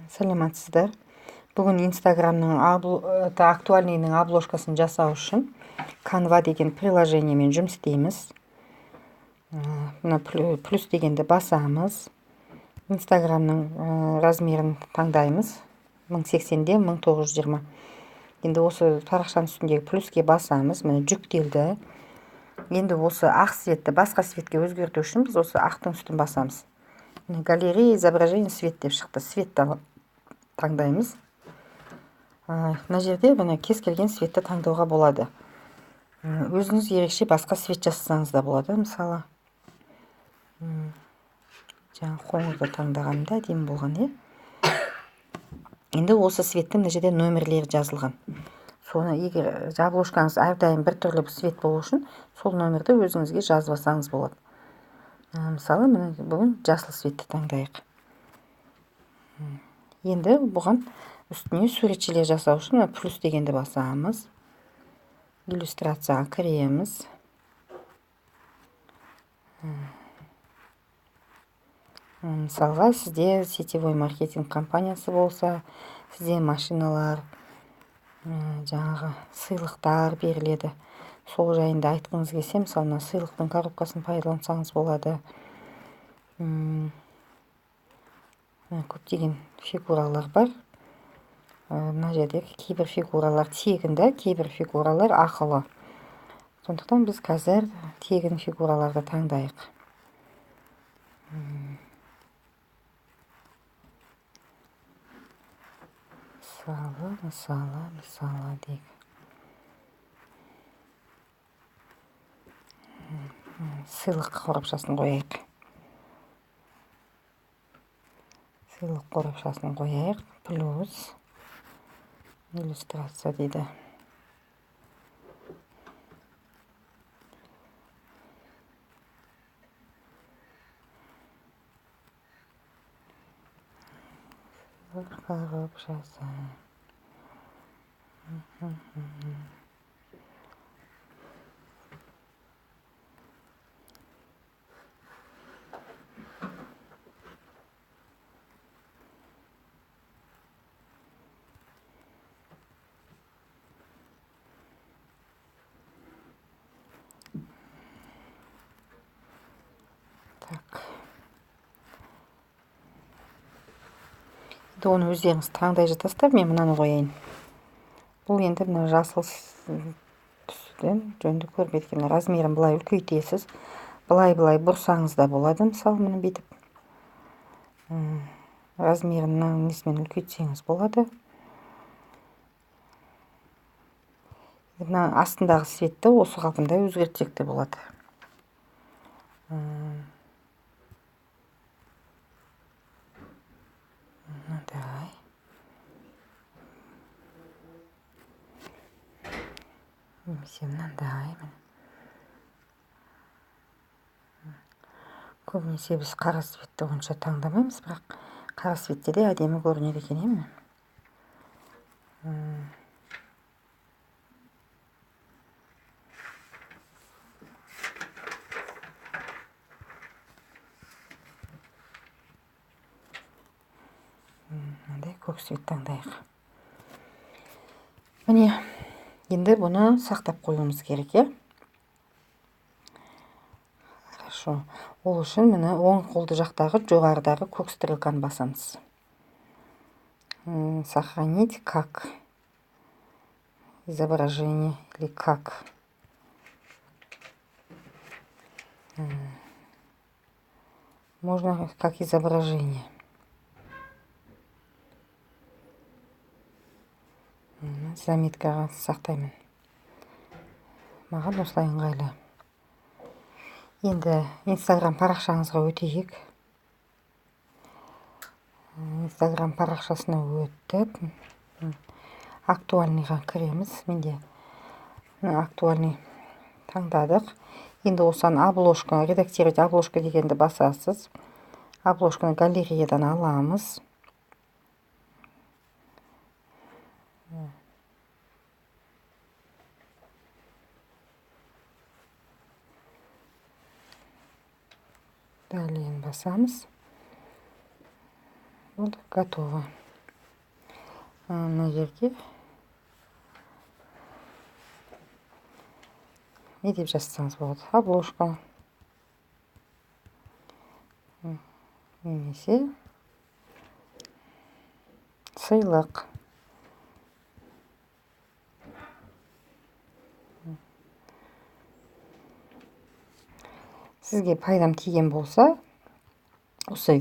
Сәлеметсіздер. Бүгін Инстаграмның актуальныйның обложкасын жасау үшін Canva деген приложениемен жұмыс істейміз. Мына плюс дегенді басамыз. Инстаграмның размерін таңдаймыз. 1080-де 1920. Енді осы парақшаның үстіндегі плюске басамыз. Міне жүктелді. Енді осы ақ светті басқа светке өзгерту үшін біз осы ақтың үстін басамыз. Міне галерея изображение свет деп шықты. Светті таңдаймыз. Мына жерде міне кез келген светті таңдауға болады. Өзіңіз ерекше басқа свет жасасаңыз да болады. Мысалы, жаңа қоңырды таңдағанымда әдемі болған, иә? Енді осы светтің мына жерде нөмірлері жазылған. Соны егер обложкаңыз әрдайым бір түрлі свет болу үшін сол нөмірді өзіңізге жазып алсаңыз болады. Мысалы, міне бүгін жасыл светті таңдайық. Енді бұған үстіне суретшілер жасау үшін мына плюс дегенді басамыз. Иллюстрацияға кіреміз. Мысалға, сізде сетевой маркетинг компаниясы болса, сізде машиналар, жаңағы сыйлықтар беріледі. Сол жайында айтқыңыз келсе, мысалы, мына сыйлықтың коробкасын пайдалансаңыз болады. Көптеген фигуралар бар. Мына жерде кейбір фигуралар тегін да, кейбір фигуралар ақылы. Сондықтан біз қазір тегін фигураларды таңдайық. Мысалы дейік. Сыйлық қорапшасын қояйық. Сыйлық қорапшасын қояйық. Плюс иллюстрация дейді. Коробшасы. Так. Оны өздеріңіз таңдай жатасыздар, мен мынаны қояйын. Бұл енді мына жасыл түстен жөнді көрінбейді екен. Размерін былай үлкейтесіз. Былай-былай бұрсаңыз да болады, мысалы, міне бүйтіп. Размерін мынаның несімен үлкейтсеңіз болады. Мына астындағы светті осы қалпында өзгертсек те болады. Мынандай. Немесе мынандай. Көбінесе біз қара светті онша таңдамаймыз, бірақ қара светте де әдемі көрінеді екен, міне. Мынандай көк свет таңдайық. Міне, енді бұны сақтап қоюымыз керек, иә? Хорошо. Ол үшін міне оң қолды жақтағы жоғарыдағы көк стрелканы басамыз. Сохранить как изображение или как. Можно как изображение. Заметкаға сақтаймын. Маған осылай ыңғайлы. Енді Инстаграм парақшаңызға өтейік. Инстаграм парақшасына өтіп, актуальныйға кіреміз. Менде актуальный таңдадық. Енді осыған обложка, редактировать обложка дегенді басасыз. Обложканы галереядан аламыз. Далее басамыз. Болды, готово. Мына жерге не деп жазсаңыз болады? Обложка немесе сыйлық. Сізге пайдам тиген болса, осы